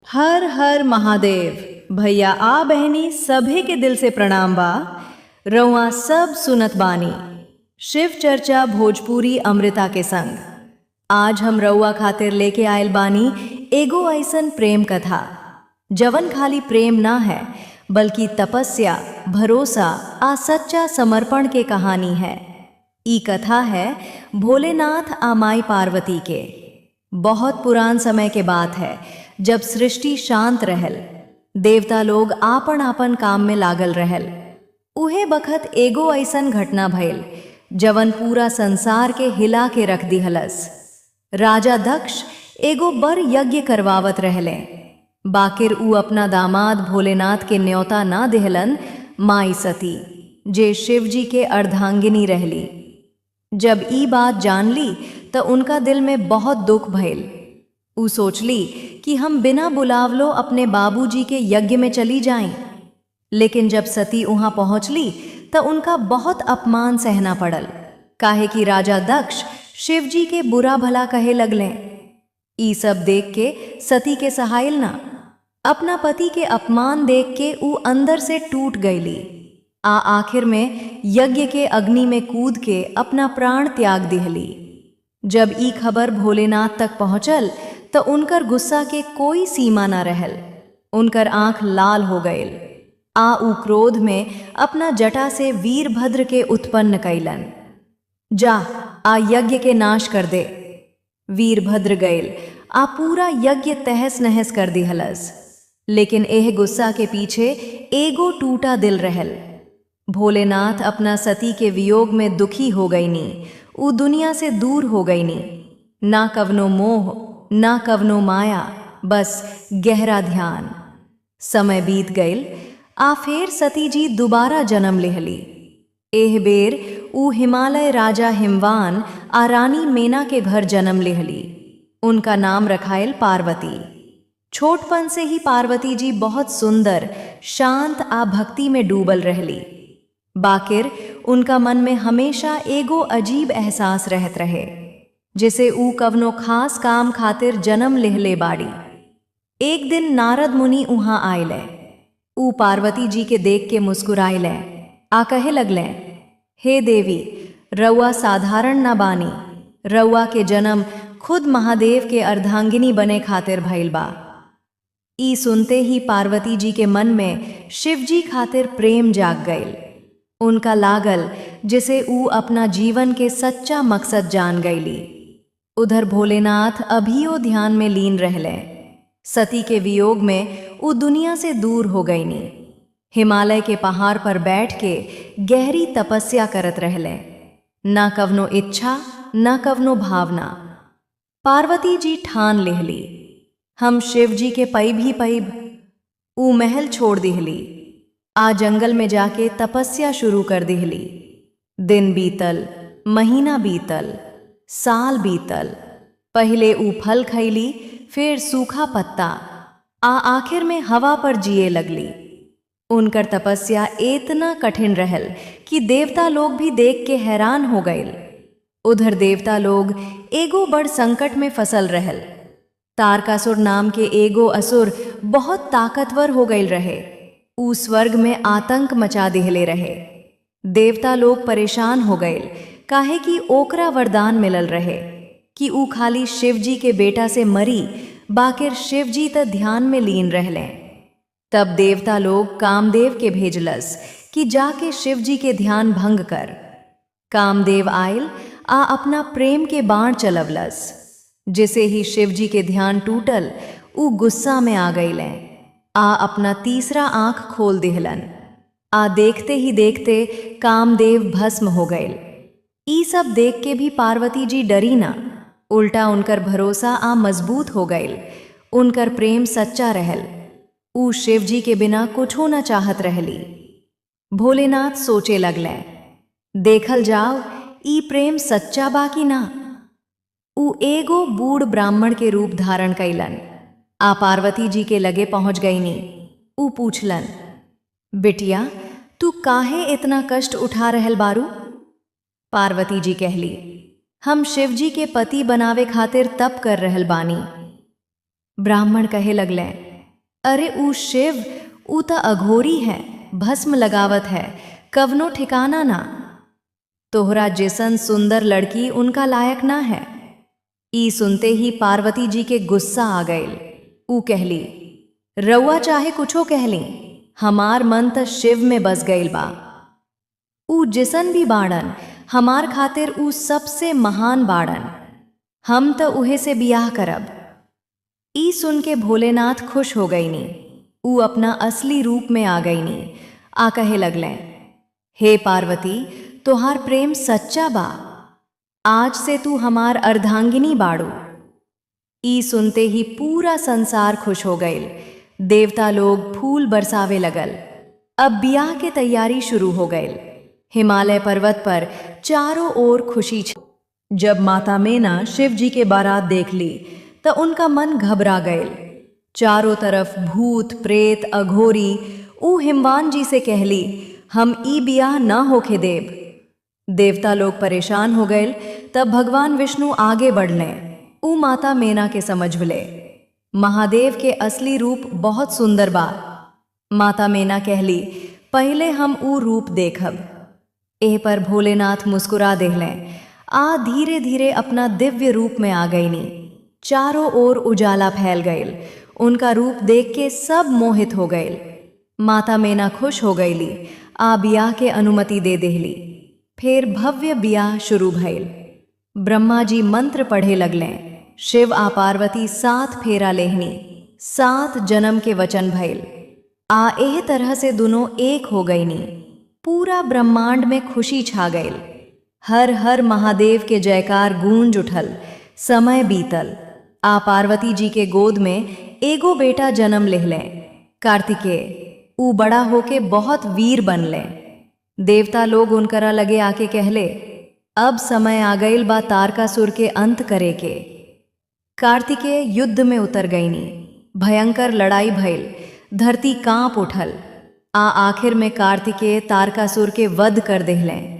हर हर महादेव। भैया आ बहनी सभे के दिल से प्रणाम बा। रउआ सब सुनत बानी शिव चर्चा भोजपुरी अमृता के संग। आज हम रउआ खातिर लेके आयल बानी एगो ऐसन प्रेम कथा जवन खाली प्रेम ना है, बल्कि तपस्या, भरोसा आ सच्चा समर्पण के कहानी है। ई कथा है भोलेनाथ आ माई पार्वती के। बहुत पुरान समय के बात है, जब सृष्टि शांत रहल, देवता लोग आपन आपन काम में लागल रहल। उहे बखत एगो ऐसन घटना भइल जवन पूरा संसार के हिला के रख दिहलस। राजा दक्ष एगो बर यज्ञ करवावत रहले, बाकिर ऊ अपना दामाद भोलेनाथ के न्योता ना दिहलन। माई सती, जे शिवजी के अर्धांगिनी रहली, जब ई बात जान ली त उनका दिल में बहुत दुख भइल। ऊ सोचली कि हम बिना बुलावलो अपने बाबूजी के यज्ञ में चली जाएं। लेकिन जब सती वहां पहुंचली त उनका बहुत अपमान सहना पड़ल, काहे कि राजा दक्ष शिवजी के बुरा भला कहे लगले। ई सब देख के सती के सहायल ना। अपना पति के अपमान देख के ऊ अंदर से टूट गईली आ आखिर में यज्ञ के अग्नि में कूद के अपना प्राण त्याग दिहली। जब ई खबर भोलेनाथ तक पहुंचल त उनकर गुस्सा के कोई सीमा न रहल। उनकर आंख लाल हो गईल आ ऊ क्रोध में अपना जटा से वीरभद्र के उत्पन्न कैलन। जा आ यज्ञ के नाश कर दे। वीरभद्र गईल आ पूरा यज्ञ तहस नहस कर दिहलस। लेकिन एह गुस्सा के पीछे एगो टूटा दिल रहल। भोलेनाथ अपना सती के वियोग में दुखी हो गईनी। ऊ दुनिया से दूर हो गईनी। ना कवनो मोह, ना कवनो माया, बस गहरा ध्यान। समय बीत गईल आ फेर सती जी दोबारा जन्म लेहली। एह बेर ऊ हिमालय राजा हिमवान आ रानी मेना के घर जन्म लेहली। उनका नाम रखायल पार्वती। छोटपन से ही पार्वती जी बहुत सुंदर, शांत आ भक्ति में डूबल रहली। बाकिर उनका मन में हमेशा एगो अजीब एहसास रहत रहे, जिसे ऊ कवनो खास काम खातिर जन्म लेहले बाड़ी। एक दिन नारद मुनि उहाँ आइले। ऊ पार्वती जी के देख के मुस्कुराइले आ कहे लगले, हे देवी, रउआ साधारण ना बानी। रउआ के जन्म खुद महादेव के अर्धांगिनी बने खातिर भइल बा। ई सुनते ही पार्वती जी के मन में शिवजी खातिर प्रेम जाग गईल। उनका लागल जिसे ऊ अपना जीवन के सच्चा मकसद जान गईली। उधर भोलेनाथ अभियो ध्यान में लीन रहले। सती के वियोग में ऊ दुनिया से दूर हो गईनी। हिमालय के पहाड़ पर बैठ के गहरी तपस्या करत रहले। ना कवनो इच्छा, ना कवनो भावना। पार्वती जी ठान लेहली, हम शिव जी के पैब ही पैब। ऊ महल छोड़ दिहली आ जंगल में जाके तपस्या शुरू कर दिहली। दिन बीतल, महीना बीतल, साल बीतल। पहले ऊ फल खैली, फिर सूखा पत्ता आ आखिर में हवा पर जिए लगली। उनकर तपस्या इतना कठिन रहल कि देवता लोग भी देख के हैरान हो गईल। उधर देवता लोग एगो बड़ संकट में फसल रहल। तारकासुर नाम के एगो असुर बहुत ताकतवर हो गईल रहे। ऊ स्वर्ग में आतंक मचा दिहले रहे। देवता लोग परेशान हो गईल, काहे कि ओकरा वरदान मिलल रहे कि ऊ खाली शिवजी के बेटा से मरी, बाकिर शिवजी त ध्यान में लीन रहले। तब देवता लोग कामदेव के भेजलस कि जाके शिवजी के ध्यान भंग कर। कामदेव आयल आ अपना प्रेम के बाण चलवलस। जिसे ही शिवजी के ध्यान टूटल, ऊ गुस्सा में आ गईले आ अपना तीसरा आंख खोल दिहलन। आ देखते ही देखते कामदेव भस्म हो गईल। ई सब देख के भी पार्वती जी डरी ना, उल्टा उनकर भरोसा आ मजबूत हो गईल। उनकर प्रेम सच्चा रहल। ऊ शिवजी के बिना कुछो न चाहत रहली। भोलेनाथ सोचे लगले, देखल जाओ ई प्रेम सच्चा बा कि ना। ऊ एगो बूढ़ ब्राह्मण के रूप धारण कैलन आ पार्वती जी के लगे पहुंच गईनी। ऊ पूछलन, बिटिया, तू काहे इतना कष्ट उठा रहल बारू? पार्वती जी कहली, हम शिवजी के पति बनावे खातिर तप कर रहल बानी। ब्राह्मण कहे लगले, अरे ऊ शिव, ऊ त अघोरी है, भस्म लगावत है, कवनो ठिकाना ना। तोहरा जैसन सुंदर लड़की उनका लायक ना है। ई सुनते ही पार्वती जी के गुस्सा आ गईल। ऊ कहली, रउआ चाहे कुछो कहली, हमार मन त शिव में बस गईल बा। ऊ जिसन भी बाड़न, हमार खातिर ऊ सबसे महान बाड़न। हम त उहे से बियाह करब। ई सुन के भोलेनाथ खुश हो गईनी। ऊ अपना असली रूप में आ गईनी, आ कहे लगलें, हे पार्वती, तोहार प्रेम सच्चा बा। आज से तू हमार अर्धांगिनी बाड़ू। ई सुनते ही पूरा संसार खुश हो गईल। देवता लोग फूल बरसावे लगल। अब बियाह के तैयारी शुरू हो गईल। हिमालय पर्वत पर चारों ओर खुशी। जब माता मेना शिव जी के बारात देख ली त उनका मन घबरा गईल। चारों तरफ भूत प्रेत अघोरी। ऊ हिमवान जी से कहली, हम ई बियाह ना होखे देब। देवता लोग परेशान हो गए। तब भगवान विष्णु आगे बढ़ले। ऊ माता मेना के समझवले, महादेव के असली रूप बहुत सुंदर बा। माता मेना कहली, पहले हम ऊ रूप देखब। एह पर भोलेनाथ मुस्कुरा देहलें आ धीरे धीरे अपना दिव्य रूप में आ गईनी। चारों ओर उजाला फैल गईल। उनका रूप देख के सब मोहित हो गईल। माता मेना खुश हो गईली आ बियाह के अनुमति दे देहली। फिर भव्य बियाह शुरू भइल। ब्रह्मा जी मंत्र पढ़े लगलें। शिव आ पार्वती सात फेरा लेहनी, 7 जन्म के वचन भइल आ एह तरह से दोनों एक हो गईनी। पूरा ब्रह्मांड में खुशी छा गईल। हर हर महादेव के जयकार गूंज उठल। समय बीतल आ पार्वती जी के गोद में एगो बेटा जन्म लेहलें, कार्तिकेय। ऊ बड़ा होके बहुत वीर बनले। देवता लोग उनकरा लगे आके कहले, अब समय आ गईल बा तारकासुर के अंत करे के। कार्तिकेय युद्ध में उतर गईनी। भयंकर लड़ाई भइल, धरती कांप उठल आ आखिर में कार्तिकेय तारकासुर के वध कर देहलें।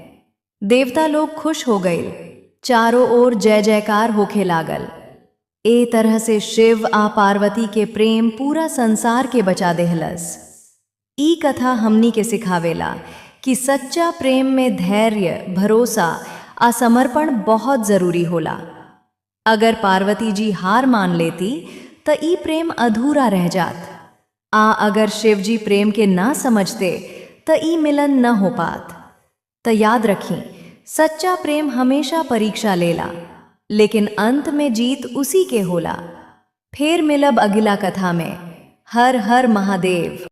देवता लोग खुश हो गईल। चारों ओर जय जयकार होखे लागल। ए तरह से शिव आ पार्वती के प्रेम पूरा संसार के बचा देहलस। ई कथा हमनी के सिखावेला कि सच्चा प्रेम में धैर्य, भरोसा आ समर्पण बहुत जरूरी होला। अगर पार्वती जी हार मान लेती त ई प्रेम अधूरा रह जात, आ अगर शिव जी प्रेम के ना समझते त ई मिलन न हो पात। त याद रखी, सच्चा प्रेम हमेशा परीक्षा लेला, लेकिन अंत में जीत उसी के होला। फिर मिलब अगिला कथा में। हर हर महादेव।